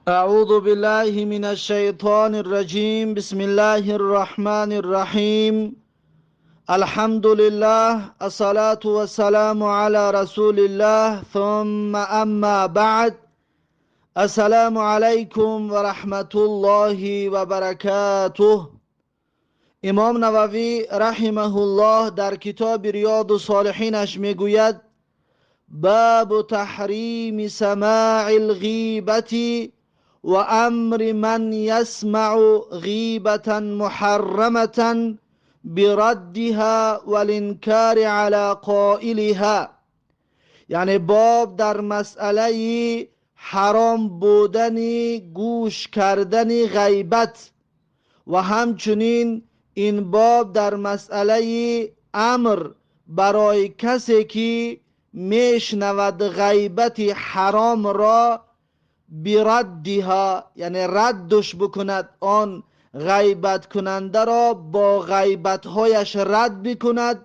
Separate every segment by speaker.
Speaker 1: أعوذ بالله من الشيطان الرجيم. بسم الله الرحمن الرحيم. الحمد لله، الصلاة والسلام على رسول الله، ثم أما بعد. السلام عليكم ورحمة الله وبركاته. امام نووی رحمه الله در کتاب ریاض الصالحینش میگوید: باب تحریم سماع الغیبة و امر من یسمع غیبة محرمة بردها والانکار علی قائلها. یعنی باب در مسئله حرام بودن گوش کردن غیبت و همچنین این باب در مسئله امر برای کسی که میشنود غیبت حرام را، بردها، یعنی ردش بکند، آن غیبت کننده را با غیبت هایش رد بکند،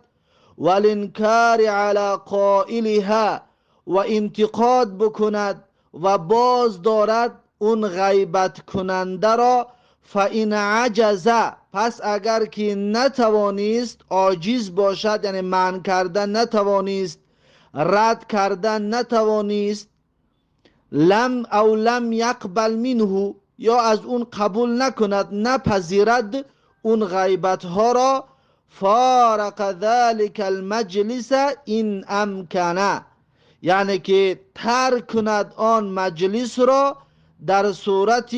Speaker 1: والانکار علی قائلها، و انتقاد بکند و باز دارد اون غیبت کننده را. فإن عجز، پس اگر که نتوانست، عاجز باشد، یعنی منع کردن نتوانست، رد کردن نتوانست، لم او لم یقبل منه، یا از اون قبول نکند، نپذیرد اون غیبت ها را، فارق ذلك المجلس ان امکن، یعنی که ترک کند آن مجلس را در صورت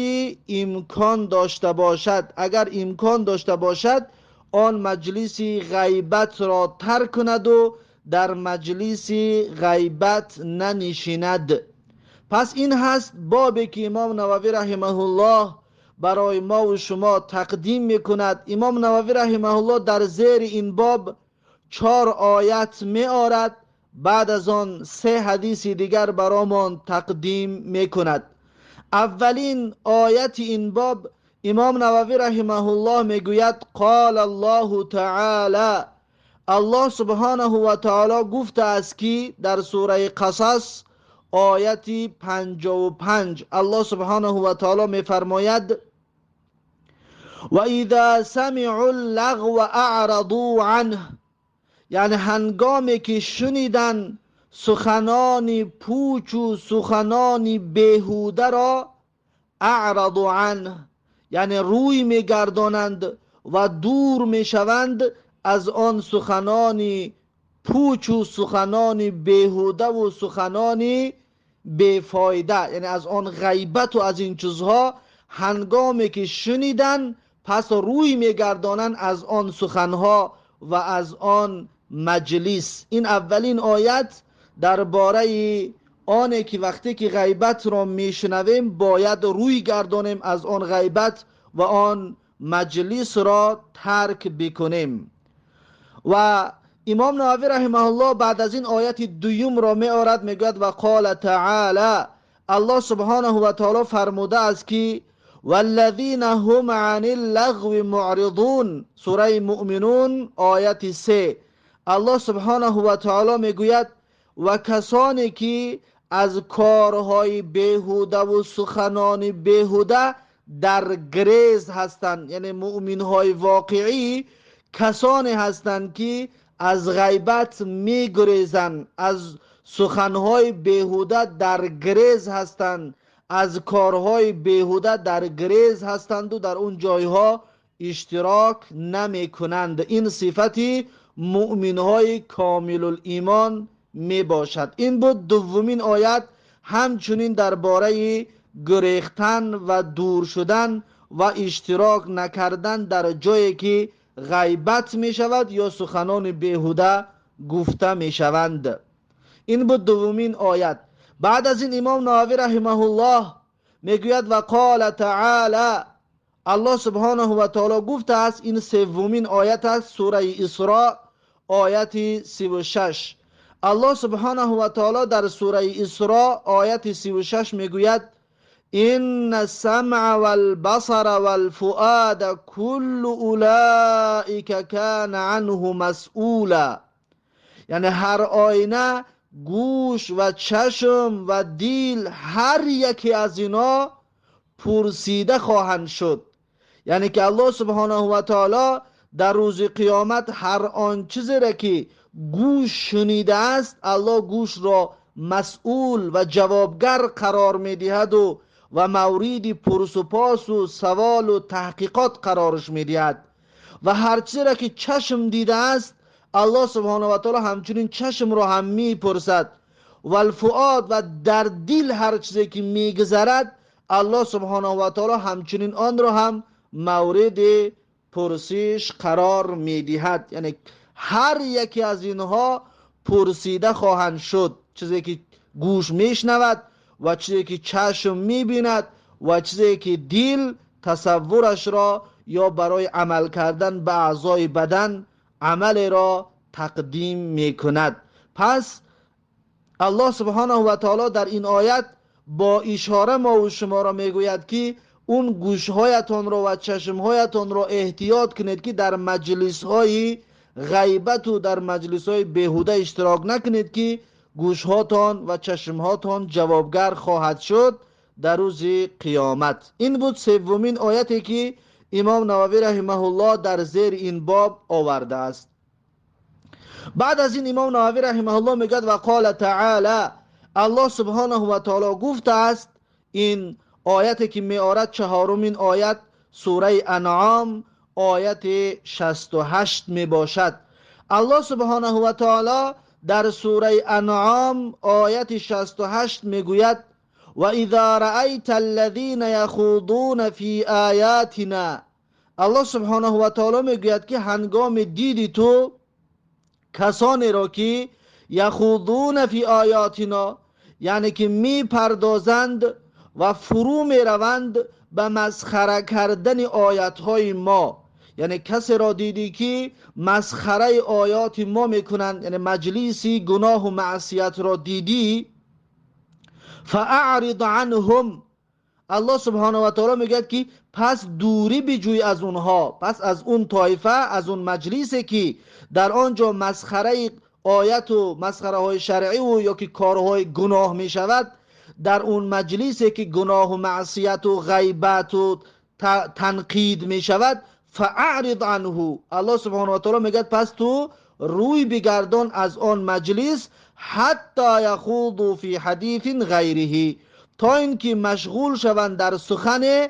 Speaker 1: امکان داشته باشد. اگر امکان داشته باشد، آن مجلس غیبت را ترک کند و در مجلس غیبت ننشیند. پس این هست بابی که امام نووی رحمه الله برای ما و شما تقدیم میکند. امام نووی رحمه الله در زیر این باب چهار آیت می آرد، بعد از آن سه حدیث دیگر برامان تقدیم میکند. اولین آیت این باب، امام نووی رحمه الله میگوید: قال الله تعالی، الله سبحانه و تعالی گفته است که در سوره قصص آیت 55 الله سبحانه و تعالی میفرماید: و اذا سمعوا اللغو اعرضوا عنه، یعنی هنگامی که شنیدن سخنان پوچ و سخنان بیهوده را، اعرضوا عنه، یعنی روی میگردانند و دور میشوند از آن سخنان پوچ و سخنان بیهوده و سخنان بیفایده، یعنی از آن غیبت و از این چیزها هنگامی که شنیدن، پس روی میگردانند از آن سخنها و از آن مجلس. این اولین آیت درباره آنه که وقتی که غیبت را میشنویم، باید روی گردانیم از آن غیبت و آن مجلس را ترک بکنیم. و امام نووی رحمه الله بعد از این آیت دوم را می آورد، میگوید: و قال تعالی، الله سبحانه و تعالی فرموده است که والذین هم عن اللغو معرضون. سوره مؤمنون آیت 3. الله سبحانه و تعالی میگوید: و کسانی که از کارهای بیهوده و سخنان بیهوده در گریز هستند. یعنی مؤمن های واقعی کسانی هستند که از غیبت میگریزند، از سخنهای بیهوده در گریز هستند، از کارهای بیهوده در گریز هستند و در اون جایها اشتراک نمی کنند. این صفتی مؤمن های کامل الایمان می باشد. این بود دومین آیت، همچنین درباره گریختن و دور شدن و اشتراک نکردن در جایی که غیبت می شود یا سخنان بیهوده گفته می شوند. این بود دومین آیت. بعد از این امام نووی رحمه الله میگوید: و قال تعالی، الله سبحانه و تعالی گفته است. این سومین آیت است، سوره اسراء آیت 36. الله سبحانه و تعالی در سوره اسراء آیت 36 میگوید: ان السمع والبصر والفؤاد كل اولئک کان عنه مسئولا. یعنی هر آینه گوش و چشم و دل، هر یکی از اینا پرسیده خواهند شد. یعنی که الله سبحانه و تعالی در روز قیامت هر آن چیزی را که گوش شنیده است، الله گوش را مسئول و جوابگر قرار میدهد و مورد پرس و پاس و سوال و تحقیقات قرارش میدهد. و هر چیزی را که چشم دیده است، الله سبحانه و تعالی همچنین چشم را هم میپرسد. و الفؤاد، و در دل هر چیزی که میگذرد، الله سبحانه و تعالی همچنین آن را هم مورد پرسش قرار میدهد. یعنی هر یکی از اینها پرسیده خواهند شد، چیزی که گوش میشنود و چیزی که چشم میبیند و چیزی که دل تصورش را یا برای عمل کردن به اعضای بدن عمل را تقدیم میکند. پس الله سبحانه و تعالی در این آیت با اشاره ما و شما را میگوید که اون گوشهایتان را و چشمهایتان را احتیاط کنید که در مجلس‌های غیبت و در مجلس‌های بیهوده اشتراک نکنید که گوشهاتان و چشمهاتان جوابگر خواهد شد در روز قیامت. این بود سومین آیتی که امام نووی رحمه الله در زیر این باب آورده است. بعد از این امام نووی رحمه الله میگوید و قال تعالی، الله سبحانه و تعالی گفته است. این آیتی که می آرد چهارمین آیت سوره انعام آیت 68 می باشد. الله سبحانه و تعالی در سوره انعام آیت 68 می گوید و اذا رأیت الذین یخوضون فی آیاتنا. الله سبحانه و تعالی می گوید که هنگام دیدی تو کسانی را که یخوضون فی آیاتنا، یعنی که می پردازند و فرو می روند به مسخره کردن آیت‌های ما، یعنی کسی را دیدی که مسخره آیات ما میکنند، یعنی مجلسی گناه و معصیت را دیدی، فاعرض عنهم، الله سبحانه و تعالی میگه که پس دوری بجوی از اونها، پس از اون طایفه، از اون مجلسی که در آنجا مسخره آیت و مسخره های شرعی و یا که کارهای گناه میشود، در اون مجلسی که گناه و معصیت و غیبت و تنقید میشود، فاعرض عنه، الله سبحانه و تعالی میگه پس تو روی بگردان از آن مجلس، حتی یخوضوا فی حدیث غیره، تا اینکه مشغول شوند در سخن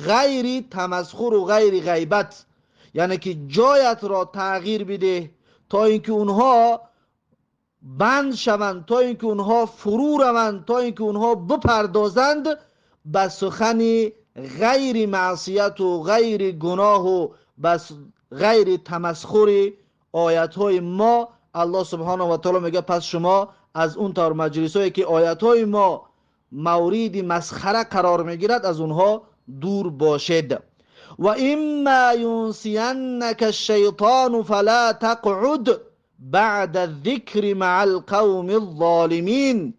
Speaker 1: غیر تمسخر و غیر غیبت، یعنی که جایت را تغییر بده تا اینکه اونها بند شوند، تا اینکه اونها فرو روند، تا اینکه اونها بپردازند به سخن غیر معصیت و غیر گناه و بس غیر تمسخر آیت‌های ما. الله سبحانه و تعالی میگه پس شما از اون طور مجلس‌هایی که آیت‌های ما مورد مسخره قرار میگیرد از اونها دور باشید. و اما ینسینک الشیطان فلا تقعد بعد الذکر مع القوم الظالمین.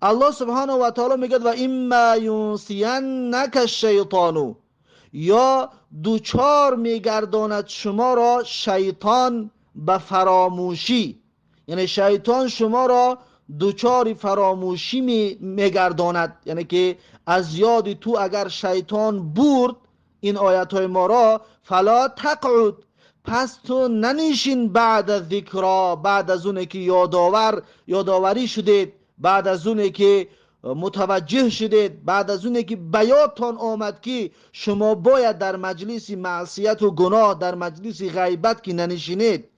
Speaker 1: الله سبحانه و تعالی میگه و اما ینسینک الشیطان، یا دوچار میگرداند شما را شیطان به فراموشی، یعنی شیطان شما را دوچار فراموشی میگرداند، یعنی که از یاد تو اگر شیطان برد این آیت های ما را، فلا تقعد، پس تو ننشین بعد از ذکرا، بعد از اونه که یادآوری شدید، بعد از اونه که متوجه شدید، بعد از اونه که به یادتان آمد که شما باید در مجلس معصیت و گناه، در مجلس غیبت که ننشینید،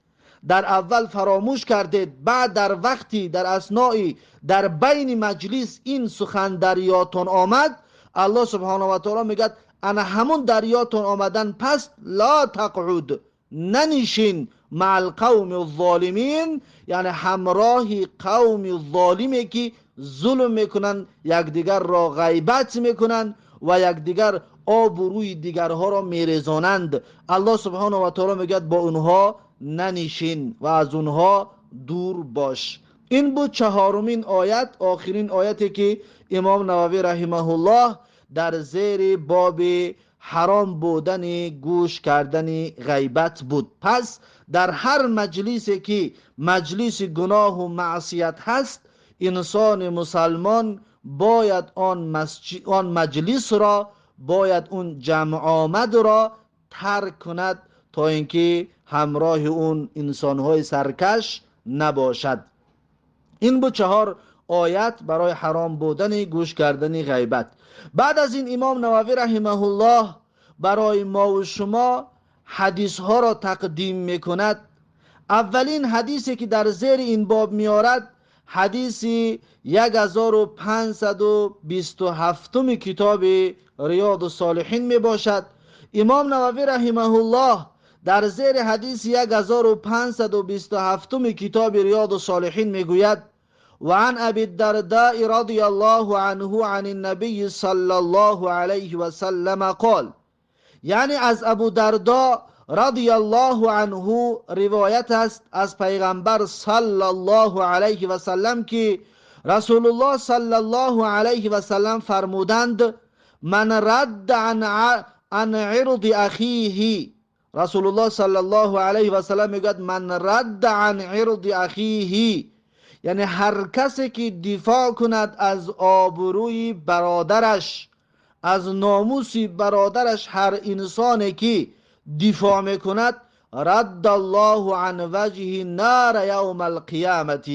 Speaker 1: در اول فراموش کردید، بعد در وقتی در اثنایی در بین مجلس این سخن در یادتان آمد، الله سبحانه و تعالی میگه انا همون در یادتان آمدن، پس لا تقعد، ننشین مع القوم الظالمین، یعنی همراه قوم ظالمی که ظلم میکنن، یکدیگر را غیبت میکنن و یکدیگر آب و روی دیگرها را میرزانند. الله سبحانه و تعالی میگه با اونها ننشین و از اونها دور باش. این بود چهارمین آیت، آخرین آیتی که امام نووی رحمه الله در زیر باب حرام بودن گوش کردن غیبت بود. پس در هر مجلسی که مجلس گناه و معصیت هست، انسان مسلمان باید آن مجلس را бояд он ҷамъомадро тарк кунад, то инки ҳамроҳи он инсонҳои саркаш набошад. Ин буд 4 оят барои ҳаром будани гӯш кардани ғайбат. Баъд аз ин имом Нававӣ раҳимаҳуллоҳ барои мо ва шумо ҳадисҳоро тақдим мекунад. Аввалин ҳадисе ки дар зери ин боб меорад, ҳадиси 1527 китоби Риёду Солиҳин мебошад. Имом Нававӣ раҳимаҳуллоҳ дар зери ҳадиси 1527 китоби Риёду Солиҳин мегӯяд: وعن أبي الدرداء رضي الله عنه عن النبي صلى الله عليه وسلم قال، یعنی از ابو درداء رضی الله عنه روایت است از پیغمبر صلی الله علیه و سلم که رسول الله صلی الله علیه و سلم فرمودند: من رد عن عرض اخیه. رسول الله صلی الله علیه و سلم میگوید من رد عن عرض اخیه، یعنی هر کسی که دفاع کند از آبروی برادرش، از ناموس برادرش، هر انسانی که دفاع میکند، رد الله عن وجه نار یوم القیامت،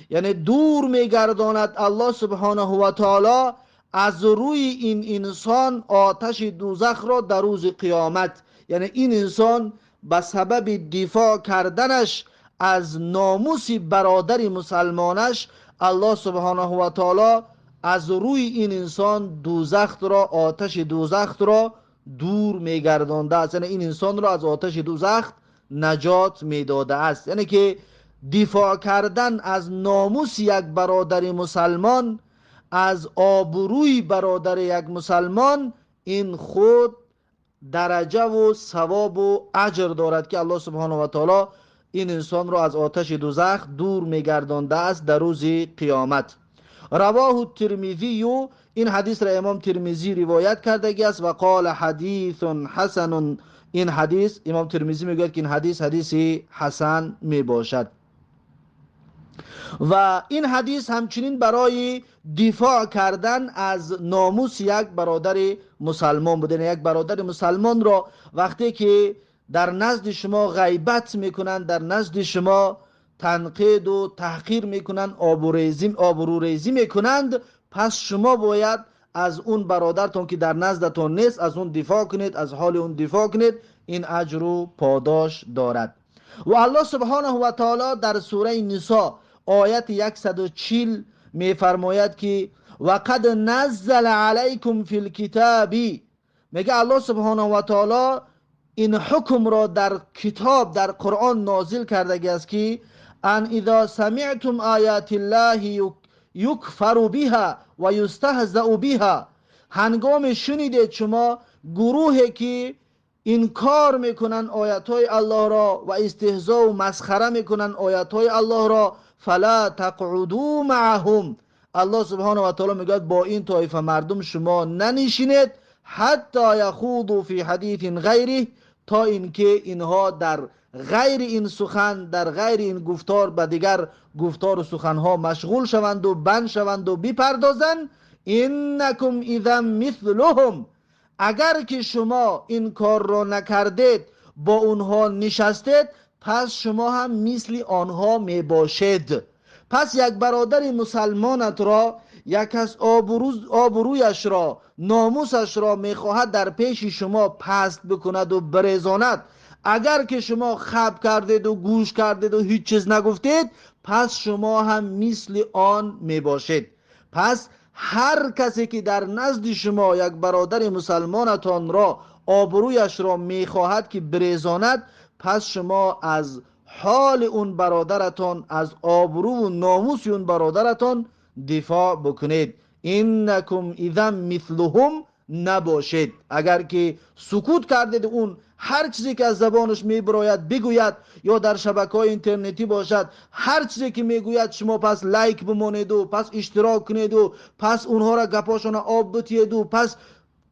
Speaker 1: یعنی دور میگرداند الله سبحانه و تعالی از روی این انسان آتش دوزخ را در روز قیامت. یعنی این انسان به سبب دفاع کردنش از ناموس برادر مسلمانش، الله سبحانه و تعالی از روی این انسان دوزخ را، آتش دوزخ را دور میگردانده است. یعنی این انسان را از آتش دوزخ نجات میداده است. یعنی که دفاع کردن از ناموس یک برادر مسلمان، از آبروی برادر یک مسلمان، این خود درجه و ثواب و اجر دارد که الله سبحانه و تعالی این انسان را از آتش دوزخ دور میگردانده است در روز قیامت. رواه الترمذی، این حدیث را امام ترمذی روایت کردگی است. و قال حدیث حسن، این حدیث امام ترمذی میگوید که این حدیث حدیث حسن میباشد. و این حدیث همچنین برای دفاع کردن از ناموس یک برادر مسلمان بود. یعنی یک برادر مسلمان را وقتی که در نزد شما غیبت میکنند، در نزد شما تنقید و تحقیر میکنند، آبروریزی میکنند، پس شما باید از اون برادرتون که در نزدتون نیست از اون دفاع کنید، از حال اون دفاع کنید. این اجر و پاداش دارد. و الله سبحانه و تعالی در سوره نساء آیت 140 میفرماید که وقد نزل علیکم فی الکتاب، میگه الله سبحانه و تعالی این حکم را در کتاب، در قرآن نازل کردگی است که ان اذا سمعتم آیات الله یکفر بها و یستهزأ بها، هنگام شنیدید شما گروهی که انکار میکنن آیاتهای الله را و استهزا و مسخره میکنن آیاتهای الله را، فلا تقعدوا معهم، الله سبحانه و تعالی میگوید با این طایفه مردم شما ننشینید، حتی یخوضوا فی حدیث غیره، تا اینکه اینها در غیر این سخن، در غیر این گفتار به دیگر گفتار و سخنها مشغول شوند و بند شوند و بپردازند. انکم اذا مثلهم، اگر که شما این کار را نکردید، با اونها نشستید، پس شما هم مثل آنها میباشید. پس یک برادر مسلمانت را، یک از آبرویش را، ناموسش را میخواهد در پیش شما پست بکند و برزاند، اگر که شما خب کردید و گوش کردید و هیچ چیز نگفتید، پس شما هم مثل آن میباشید. پس هر کسی که در نزد شما یک برادر مسلمانتان را، آبرویش را میخواهد که برزاند، پس شما از حال اون برادرتان، از آبرو و ناموس اون برادرتان دفاع بکنید. انکم اذا مثلهم نباشید. اگر که سکوت کردید، اون هر چیزی که از زبانش میبراید بگوید، یا در شبکه‌های اینترنتی باشد، هر چیزی که میگوید شما پس لایک بمانید و پس اشتراک کنید و پس اونها را گپاشان آب بتید و پس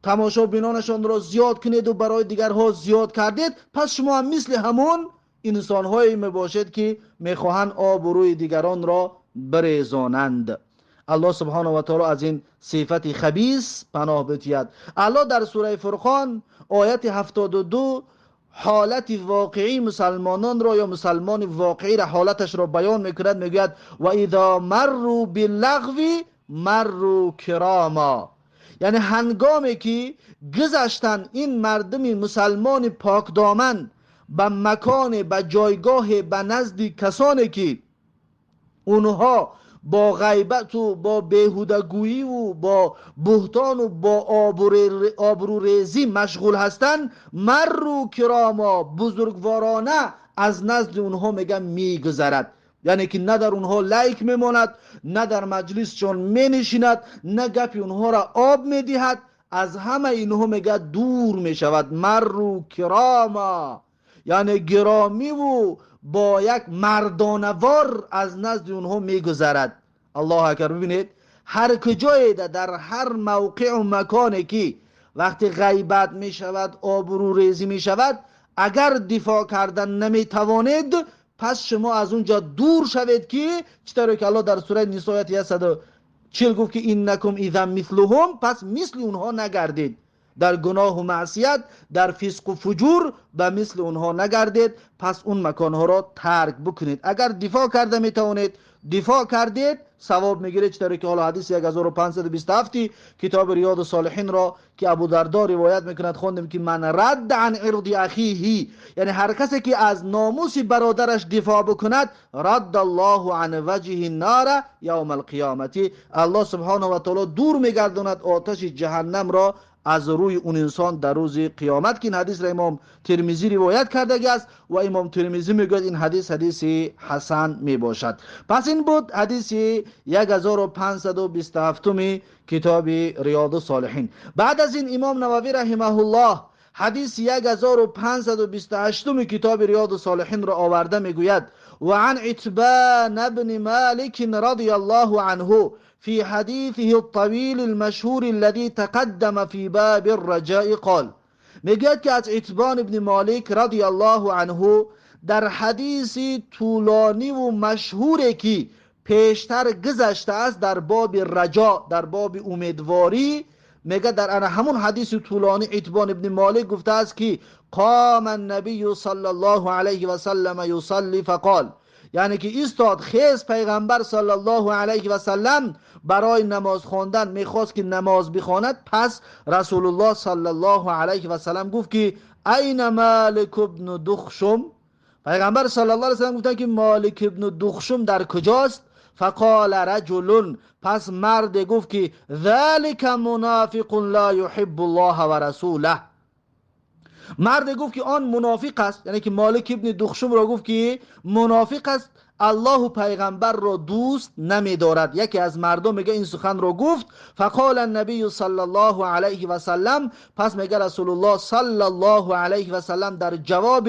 Speaker 1: تماشابینانشان را زیاد کنید و برای دیگرها زیاد کردید، پس شما هم مثل همون انسانهایی میباشید که میخواهند آبروی دیگران را بریزانند. الله سبحانه و تعالی از این صفت خبیث پناه بتید. الله در سوره فرقان آیت 72 حالت واقعی مسلمانان را یا مسلمان واقعی را حالتش را بیان میکند. میگوید و اذا مروا باللغو مروا کراما، یعنی هنگامی که گذشتن این مردم مسلمان پاک دامن به مکان، به جایگاه، به نزد کسانی که اونها با غیبت و با بیهودگویی و با بهتان و با آبروریزی مشغول هستند، مروا کراما، بزرگوارانه از نزد اونها میگن میگذرد. یعنی که نه در اونها لایک میماند، نه در مجلسشان مینشیند، نه گپی اونها را آب میدهد، از همه اینها میگه دور میشود. مروا کراما یعنی گرامی و با یک مردانوار از نزد اونها میگذرد. الله اکبر. ببینید هر کجای در هر موقع و مکانی که وقتی غیبت میشود، آبروریزی میشود، اگر دفاع کردن نمیتوانید پس شما از اونجا دور شوید. که چطور که الله در سوره نساء آیت 140 گفت که انکم اذا مثلهم، پس مثل اونها نگردید، در گناه و معصیت، در فسق و فجور به مثل اونها نگردید، پس اون مکانها را ترک بکنید. اگر دفاع کرده میتوانید دفاع کردید ثواب میگیرید. چطوری که حالا حدیث 1527 کتاب ریاض الصالحین را که ابو دردا روایت میکند خوندیم که من رد عن عرض اخیه، یعنی هر کسی که از ناموس برادرش دفاع بکند، رد الله عن وجه النار یوم القیامت، الله سبحانه و تعالی دور میگرداند آتش جهنم را از روی اون انسان در روز قیامت. که این حدیث را امام ترمذی روایت کرده است و امام ترمذی میگوید این حدیث حدیث حسن می باشد. پس این بود حدیث 1527 کتاب ریاض الصالحین. بعد از این امام نووی رحمه الله حدیث 1528 کتاب ریاض الصالحین را آورده میگوید و عن عتبان بن مالک رضی الله عنه في حديثه الطويل المشهور الذي تقدم في باب الرجاء قال، میگوید که از عتبان ابن مالک رضی الله عنه در حدیث طولانی و مشهوری که پیشتر گذشته است در باب رجا، در باب امیدواری، میگه در همون حدیث طولانی عتبان ابن مالک گفته است که قام النبی صلی الله علیه و سلم یصلی فقال، یعنی که ایستاد خیز پیغمبر صلی الله علیه و سلم برای نماز خواندن، میخواست که نماز بخواند. پس رسول الله صلی الله علیه و سلم گفت که این مالک ابن دخشم، پیغمبر صلی الله علیه و سلم گفتند که مالک ابن دخشم در کجاست؟ فقال رجل، پس مرد گفت که ذلک منافق لا یحب الله و رسوله. مرد گفت که آن منافق است، یعنی که مالک ابن دخشم را گفت که منافق است، الله و پیغمبر را دوست نمی دارد. یکی از مردم میگه این سخن را گفت. فقال النبی صلی الله علیه و سلم، پس میگه رسول الله صلی الله علیه و سلم در جواب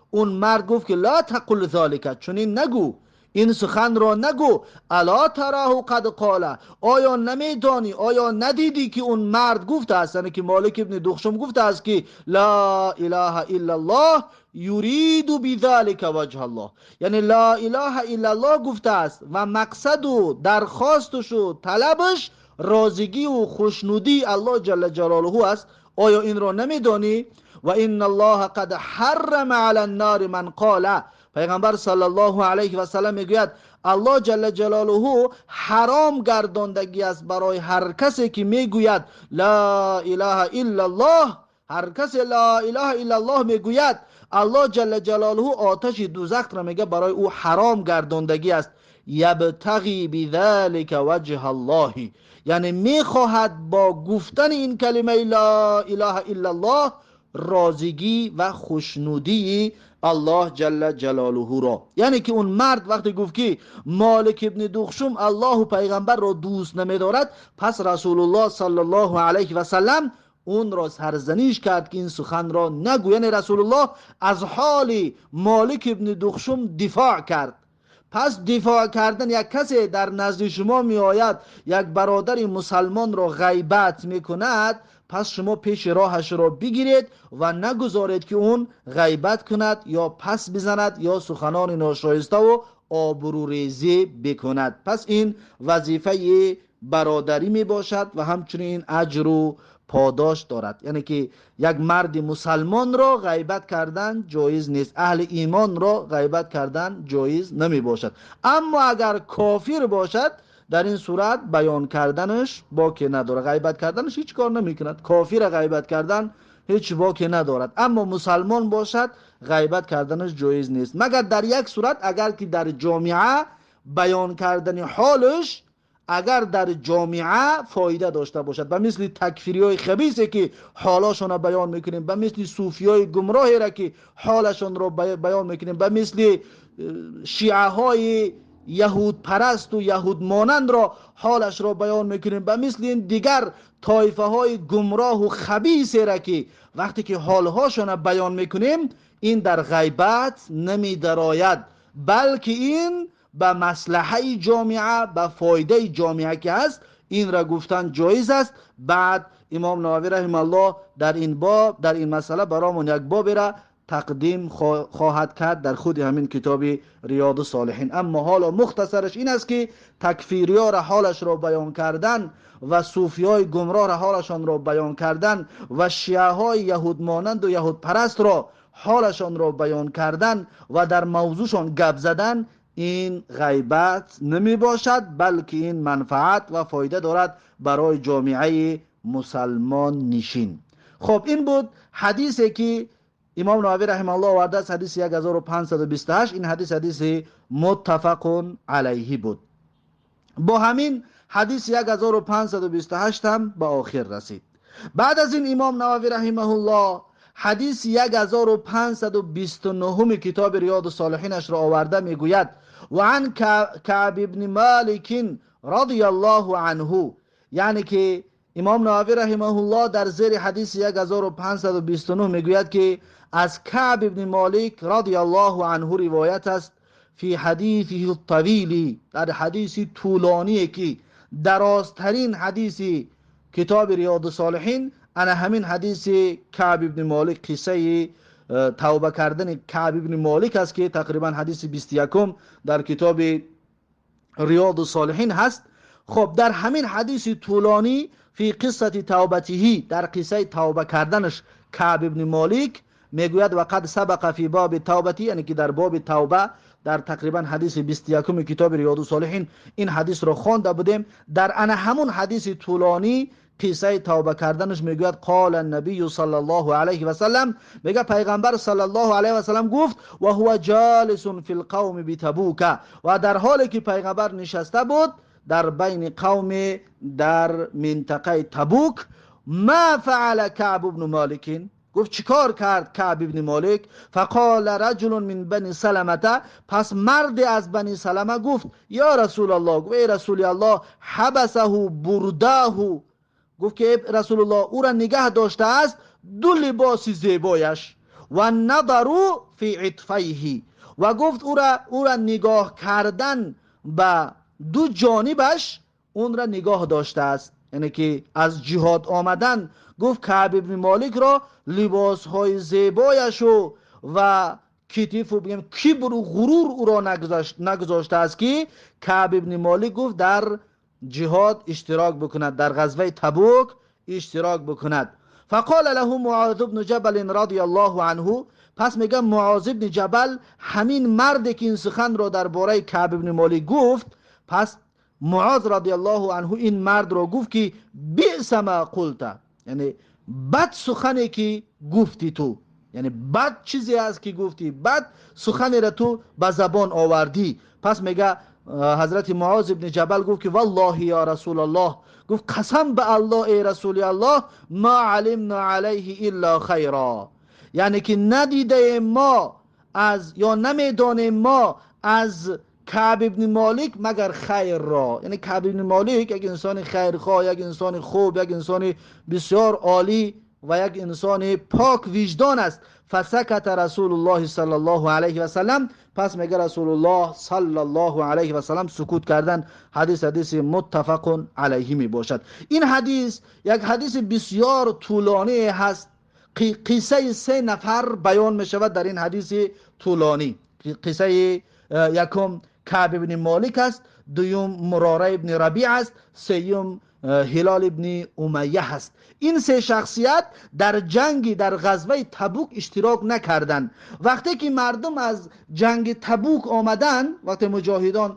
Speaker 1: اون مرد گفت که لا تقل ذلک، چنین نگو، این سخن را نگو. الا تراه قد قال، آیا نمیدانی، آیا ندیدی که اون مرد گفته است، یعنی که مالک ابن دخشم گفته است که لا اله الا الله یرید بذلک وجه الله، یعنی لا اله الا الله گفته است و مقصد و درخواستش و طلبش رازگی و خوشنودی الله جل جلاله است، آیا این را نمیدانی؟ و ان الله قد حرم علی النار من قال، پیغمبر صلی الله علیه و سلم میگوید الله جل جلاله حرام گرداندگی است برای هر کسی که میگوید لا اله الا الله. هر کسی لا اله الا الله میگوید، الله جل جلاله آتش دوزخ را میگه برای او حرام گرداندگی است. یبتغی بذلک وجه الله، یعنی میخواهد با گفتن این کلمه لا اله الا الله رازگی و خوشنودی الله جل جلاله را. یعنی که اون مرد وقتی گفت که مالک ابن دخشم الله و پیغمبر را دوست نمیدارد، پس رسول الله صلی الله علیه و سلم اون را سرزنش کرد که این سخن را نگو. یعنی رسول الله از حال مالک ابن دخشم دفاع کرد. پس دفاع کردن یک کسی در نزد شما می آید، یک برادر مسلمان را غیبت می کند، پس شما پیش راهش را بگیرید و نگذارید که اون غیبت کند یا پس بزند یا سخنان ناشایسته و آبروریزی بکند. پس این وظیفه бародарӣ мебошад ва ҳамчунин аҷру подош дорад. Яъне ки як марди мусалмонро ғайбат кардан ҷоиз нест, аҳли имонро ғайбат кардан ҷоиз намебошад. Аммо агар кофир бошад, дар ин сурат баён карданаш боке надорад, ғайбат карданаш ҳеҷ кор намекунад. Кофира ғайбат кардан ҳеҷ боке надорад, аммо мусалмон бошад, ғайбат карданаш ҷоиз нест, магар дар як сурат, агар ки дар ҷомеа баён кардани ҳолаш агар дар ҷомеа фоида дошта бошад, ба мисли такфириҳои хабисе ки ҳолашонро баён мекунем, ба мисли суфиҳои гумроҳеро ки ҳолашонро баён мекунем, ба мисли шиаҳои яҳудпарасту яҳудмонандро ҳолашро баён мекунем, ба мисли ин дигар тоифаҳои гумроҳу хабисеро ки вақте ки ҳолҳошонро баён мекунем, ин дар ғайбат намедарояд, балки ин ба маслаҳаи ҷомеа, ба фоидаи ҷомеа ки ҳаст, инра гуфтан ҷоиз аст. Баъд имом Нававӣ раҳималлоҳ дар ин боб, дар ин масъала баромон як бобера тақдим хоҳад кард дар худи ҳамин китоби Риёду Солиҳин. Аммо ҳоло мухтасараш ин аст, ки такфириёра ҳолашро баён кардан ва суфиҳои гумроҳра ҳолашонро баён кардан ва шиаҳои яҳудмонанду яҳудпарастро ҳолашонро баён кардан ва дар мавзӯшон гап задан, ин ғайбат намебошад, балки ин манфаат ва фоида дорад барои ҷомеаи мусалмоннишин. Хоб, ин буд ҳадисе ки имом Нававӣ раҳимаҳуллоҳ овардааст, ҳадиси 1528. Ин ҳадис ҳадиси муттафақун алайҳи буд. Бо ҳамин ҳадиси 1528 ҳам ба охир расид. Баъд аз ин имом Нававӣ раҳимаҳуллоҳ ҳадиси 1529 китоби Риёду Солиҳинашро оварда мегӯяд: ва ан Каъб ибни Маликин радияллоҳу анҳу. Яъне ки имом Нававӣ раҳимаҳуллоҳ дар зери ҳадиси 1529 мегӯяд, ки аз Каъб ибни Молик радияллоҳу анҳу ривоят аст, фи ҳадисиҳи тавили, дар ҳадиси тӯлоние ки дарозтарин ҳадиси китоби Риёду Солиҳин ана ҳамин ҳадиси Каъб ибни Молик, қиссаи тавба кардани Каъб ибни Молик аст, ки тақрибан ҳадиси 21 дар китоби Риёду Солиҳин ҳаст. Хоб, дар ҳамин ҳадиси тӯлонӣ, фи қиссати тавбатиҳи, дар қиссаи тавба карданаш Каъб ибни Молик мегӯяд: ва қад сабақа фи боби тавбати, яъне ки дар боби тавба дар тақрибан ҳадиси 21 китоби Риёду Солиҳин ин ҳадисро хонда будем. Дар ана ҳамун ҳадиси тӯлонӣ қиссаи тавба карданаш мегӯяд: қола набию саллаллоҳу алайҳи васаллам, мега пайғамбар саллаллоҳу алайҳи васаллам гуфт, ва ҳува ҷолисун фил қавми битабука, ва дар ҳоле ки пайғамбар нишаста буд дар байни қавме дар минтақаи Табук, ма фаала Каъб ибну Моликин, гуфт чӣ кор кард Каъб ибни Молик? Фақола раҷулун мин бани Саламата, пас марде аз бани Салама гуфт: ё Расулаллоҳ, гуфт эй Расули Аллоҳ, ҳабасаҳу бурдаҳу, гуфт ки эй Расулуллоҳ, ӯра нигаҳ доштааст ду либоси зебояш, ва надару фи итфайҳи, ва гуфт ӯра нигоҳ кардан ба ду ҷонибаш онра нигоҳ доштааст. Яъне ки аз ҷиҳод омадан, гуфт Каъб ибни Моликро либосҳои зебояшу ва китифу бигем кибру ғурур ӯро нагузоштааст, ки Каъб ибни Молик гуфт дар ҷиҳод иштирок бикунад, дар ғазваи Табук иштирок бикунад. Фақола лаҳу Муоз ибну Ҷабалин радияллоҳу анҳу, пас мегӯям Муоз ибни Ҷабал, ҳамин марде ки ин суханро дар бораи Каъб ибни Молик гуфт, пас Муоз радияллоҳу анҳу ин мардро гуфт, ки биса ма қулта, яъне бад сухане ки гуфти ту, яъне бад чизе аст ки гуфтӣ, бад суханеро ту ба забон овардӣ. Пас мега ҳазрати Муоз ибни Ҷабал гуфт, ки валлоҳи ё Расулаллоҳ, гуфт қасам ба Аллоҳ, эй Расули Аллоҳ, ма алимна алайҳи илла хайро, яъне ки надидаем мо аз ё намедонем мо аз Каъб ибни Молик магар хайрро. Яъне Каъб ибни Молик як инсони хайрхоҳ, як инсони хуб, як инсони бисёр олӣ ва як инсони пок виҷдон аст. Фасаката Расулуллоҳи саллаллоҳу алайҳи васаллам, пас мега Расулуллоҳ саллаллоҳу алайҳи васаллам сукут кардан. Ҳадис ҳадиси муттафақун алайҳи мебошад. Ин ҳадис як ҳадиси бисёр тӯлонӣ ҳаст. Қиссаи се нафар баён мешавад дар ин ҳадиси тӯлонӣ. Қиссаи якум Каъб ибни Молик аст, дуюм Мурора ибни Рабиъ аст, сеюм Ҳилол ибни Умайя ҳаст. Ин се шахсият дар ҷанги, дар ғазваи Табук иштирок накарданд. Вақте ки мардум аз ҷанги Табук омаданд, вақте муҷоҳидон,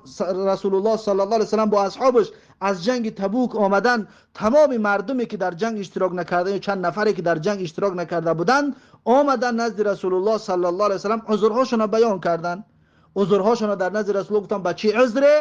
Speaker 1: Расулуллоҳ саллаллоҳу алайҳи васаллам бо асҳобаш аз ҷанги Табук омаданд, тамоми мардуме ки дар ҷанг иштирок накарда ё чанд нафаре ки дар ҷанг иштирок накарда буданд, омаданд назди Расулуллоҳ саллаллоҳу алайҳи васаллам, узрҳошонро баён карданд. Узрҳошонро дар назди Расулуллоҳ гуфтанд, ба чӣ узре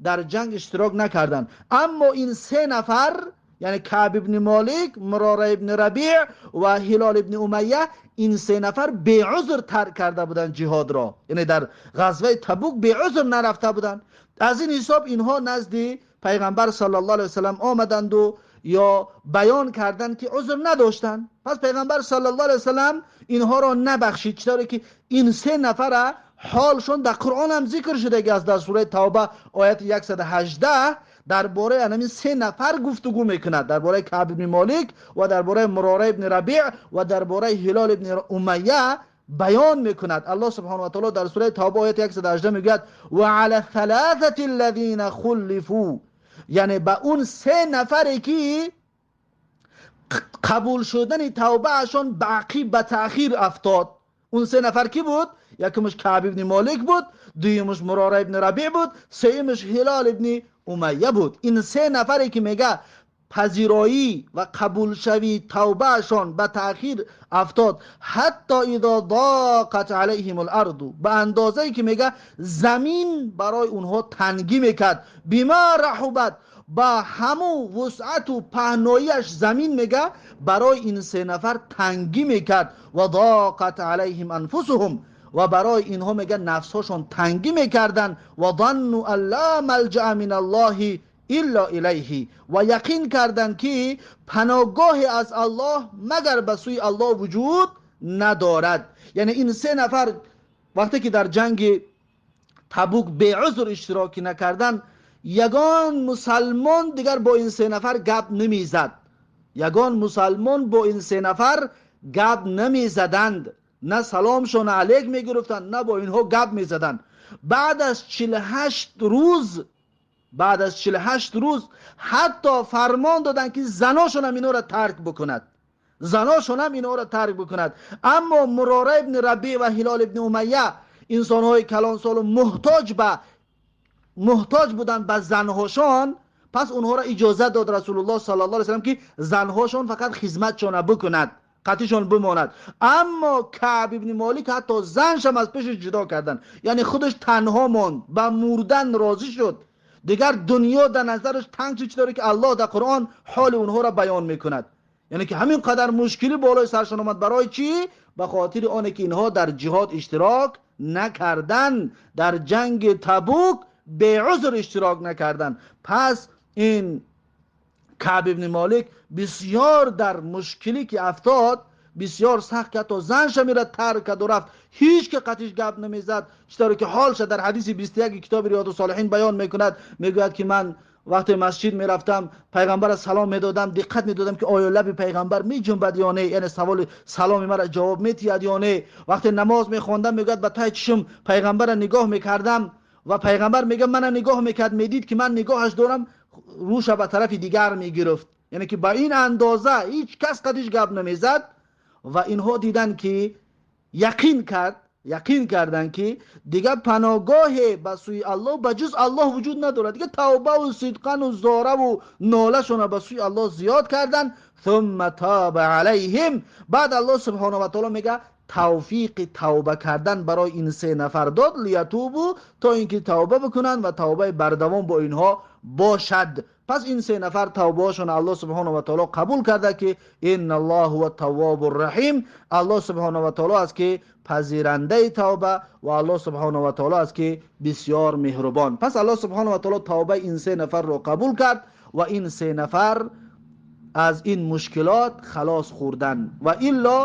Speaker 1: дар ҷанг иштирок накарданд. Аммо ин се нафар, яъне Каъб ибни Молик, Мурора ибни Рабиъ ва Ҳилол ибни Умайя, ин се нафар беузр тарк карда буданд ҷиҳодро, яъне дар ғазваи Табук беузр нарафта буданд. Аз ин ҳисоб инҳо назди пайғамбар саллаллоҳу алайҳи васаллам омаданду ё баён карданд ки узр надоштанд. Пас пайғамбар саллаллоҳу алайҳи васаллам инҳоро набахшид, читоре ки ин се нафара ҳолшон дар Қуръон ҳам зикр шудаги аст. Дар сураи Тавба ояти 118 дар бораи ҳамин се нафар гуфтугӯ мекунад, дар бораи Каъб ибни Молик ва дар бораи Мурора ибни Рабиъ ва дар бораи Ҳилол ибни Умайя баён мекунад. Аллоҳ субҳонаҳу ва таъоло дар сураи Тавба ояти 118 мегӯяд: ва ала ҫаласати аллазина хуллифу, яъне ба он се нафаре ки қабул шудани тавбаашон ба ақиб, ба таъхир афтод. Он се нафар ки буд? Якумаш Каъб ибни Молик буд, дуюмаш Мурора ибни Рабиъ буд, сеюмаш Ҳилол ибни Умайя буд. Ин се нафаре ки мега пазироӣ ва қабулшавии тавбаашон ба таъхир афтод, ҳатто изо доқат алайҳим аларду, ба андозае ки мега замин барои онҳо тангӣ мекард, бима раҳубат, ба ҳамун вусъату паҳноияш замин мега барои ин се нафар тангӣ мекард, ва доқат алайҳим анфусуҳум, ва барои инҳо мега нафсҳошон тангӣ мекарданд, ва занну ан ла малҷаа мин аллоҳи илло илайҳи, ва яқин карданд ки паноҳгоҳе аз Аллоҳ магар ба сӯи Аллоҳ вуҷуд надорад. Яъне ин се нафар вақте ки дар ҷанги Табук беузр иштирокӣ накарданд, ягон мусалмон дигар бо ин се нафар гап намезад, ягон мусалмон бо ин се нафар гап намезаданд, на саломшон алейк мегирифтанд, на бо инҳо гап мезаданд. Баъд аз 48 рӯз, баъд аз 48 рӯз ҳатто фармон доданд ки заношонам инҳоро тарк бикунад, заношонам инҳоро тарк бикунад. Аммо Мурора ибни Рабиъ ва Ҳилол ибни Умайя инсонҳои калонсолу муҳтоҷ буданд ба занҳошон. Пас онҳоро иҷозат дод Расулуллоҳ саллаллоҳу алайҳи васаллам ки занҳошон фақат хизматшона бикунад, қатишон бимонад. Аммо Каъб ибни Молик ҳатто заншам аз пешаш ҷудо карданд, яъне худаш танҳо монд, ба мурдан розӣ шуд. Дигар дунё дар назараш танг шуд, чӣ ки Аллоҳ дар Қуръон ҳоли онҳоро баён мекунад, яъне ки ҳамин қадар мушкилӣ болои саршон омад. Барои чӣ? Ба хотири оне ки инҳо дар ҷиҳод иштирок накардан, дар ҷанги Табук беузр иштирок накардан. Пас ин Каъб ибни Молик бисёр дар мушкилӣ ки афтод, бисёр сахт, ки ҳатто занша мера тарк карду рафт, ҳеҷ ки қатиш гап намезад, читаре ки ҳолша дар ҳадиси 21 китоби Риёду Солиҳин баён мекунад. Мегӯяд ки ман вақте масҷид мерафтам, пайғамбара салом медодам, диққат медодам ки оё лаби пайғамбар меҷунбад ё не, яъне саволи саломи мара ҷавоб метиҳад ё не. Вақте намоз мехондам, мегӯяд, ба таи чишм пайғамбара нигоҳ мекардам ва пайғамбар мега мана нигоҳ мекард, медид ки ман нигоҳаш дорам, рӯша ба тарафи дигар мегирифт. Яъне ки ба ин андоза ҳеҷ кас қадиш гап намезад. Ва инҳо диданд ки яқин карданд ки дигар паноҳгоҳе ба сӯи Аллоҳ ба ҷуз Аллоҳ вуҷуд надорад. Дигар тавбаву сидқану зораву нолашона ба сӯи Аллоҳ зиёд карданд. Сумма тоба алайҳим, баъд Аллоҳ субҳонаҳу ва таоло мега тавфиқи тавба кардан барои ин се нафар дод, лиятубу, то ин ки тавба бикунанд ва тавбаи бардавом бо инҳо бошад. Пас ин се нафар тавбаҳошон Аллоҳ субҳонаҳу ва таоло қабул карда, ки инналлоҳ ҳува таввобу раҳим, Аллоҳ субҳонаҳу ва таоло аст ки пазирандаи тавба ва Аллоҳ субҳонаҳу ва таоло аст ки бисёр меҳрубон. Пас Аллоҳ субҳонаҳу ва таоло тавбаи ин се нафарро қабул кард ва ин се нафар аз ин мушкилот халос хӯрданд. Ва илло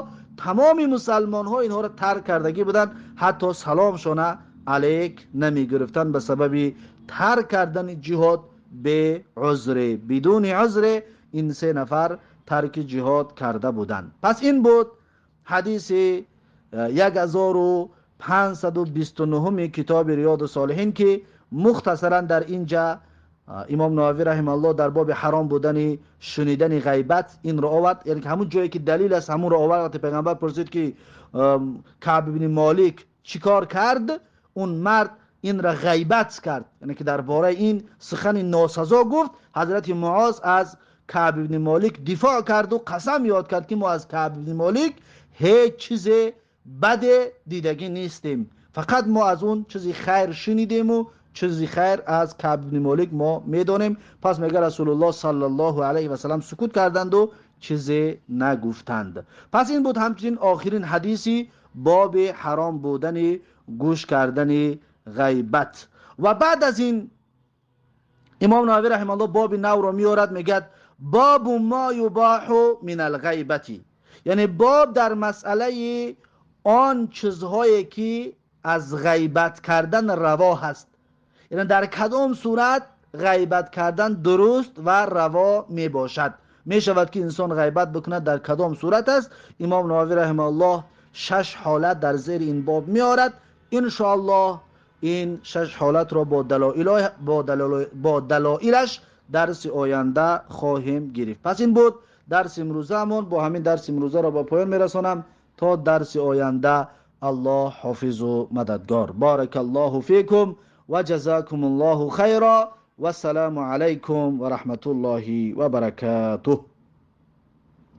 Speaker 1: тамоми мусалмонҳо инҳоро тарк кардагӣ буданд, ҳатто саломшона алейк намегирифтанд ба сабаби тарк кардани ҷиҳод беузре, бидуни узре ин се нафар тарки ҷиҳод карда буданд. Пас ин буд ҳадиси 1529 китоби Риёду Солиҳин ки Мухтасаран дар инҷа имом Нававӣ раҳимаҳуллоҳ дар боби ҳаром будани шунидани ғайбат инро овард, яъне ки ҳамун ҷое ки далил аст ҳамунро овард. Вақте пайғамбар пурсид ки Каъб ибни Молик чӣ кор кард, он мард инро ғайбат кард, яъне ки дар бораи ин сухани носазо гуфт. Ҳазрати Муоз аз Каъб ибни Молик дифоъ кард ва қасам ёд кард ки мо аз Каъб ибни Молик ҳеҷ чизе баде дидагӣ нестем, фақат мо аз он чизи хайр шунидем ва чизи хайр аз Каъб ибни Молик мо медонем. Пас мегӯяд Расулуллоҳ саллаллоҳу алайҳи васаллам сукут карданд ва чизе нагуфтанд. Пас ин буд ҳамчунин охирин ҳадиси боби ҳаром будани гӯш кардани ғайбат. Ва баъд аз ин имом Нававӣ раҳимаҳуллоҳ боби навро меорад, мегӯяд бобу ма юбоҳу мин алғайбати, яъне боб дар масъалаи он чизҳое ки аз ғайбат кардан раво ҳаст, яъне дар кадом сурат ғайбат кардан дуруст ва раво мебошад. Мешавад ки инсон ғайбат бикунад дар кадом сурат аст. Имом Нававӣ раҳимаҳуллоҳ 6 ҳолат дар зери ин боб меорад. Иншоаллоҳ ин 6 ҳолатро бо далоилаш дарси оянда хоҳем гирифт. Пас ин буд дарси имрӯзаамон. Бо ҳамин дарси имрӯзаро ба поён мерасонам. То дарси оянда Аллоҳ ҳофизу мададгор. Баракаллоҳу фикум ва ҷазакумуллоҳу хайра. Вассаламу алайкум ва раҳматуллоҳи ва баракатуҳ.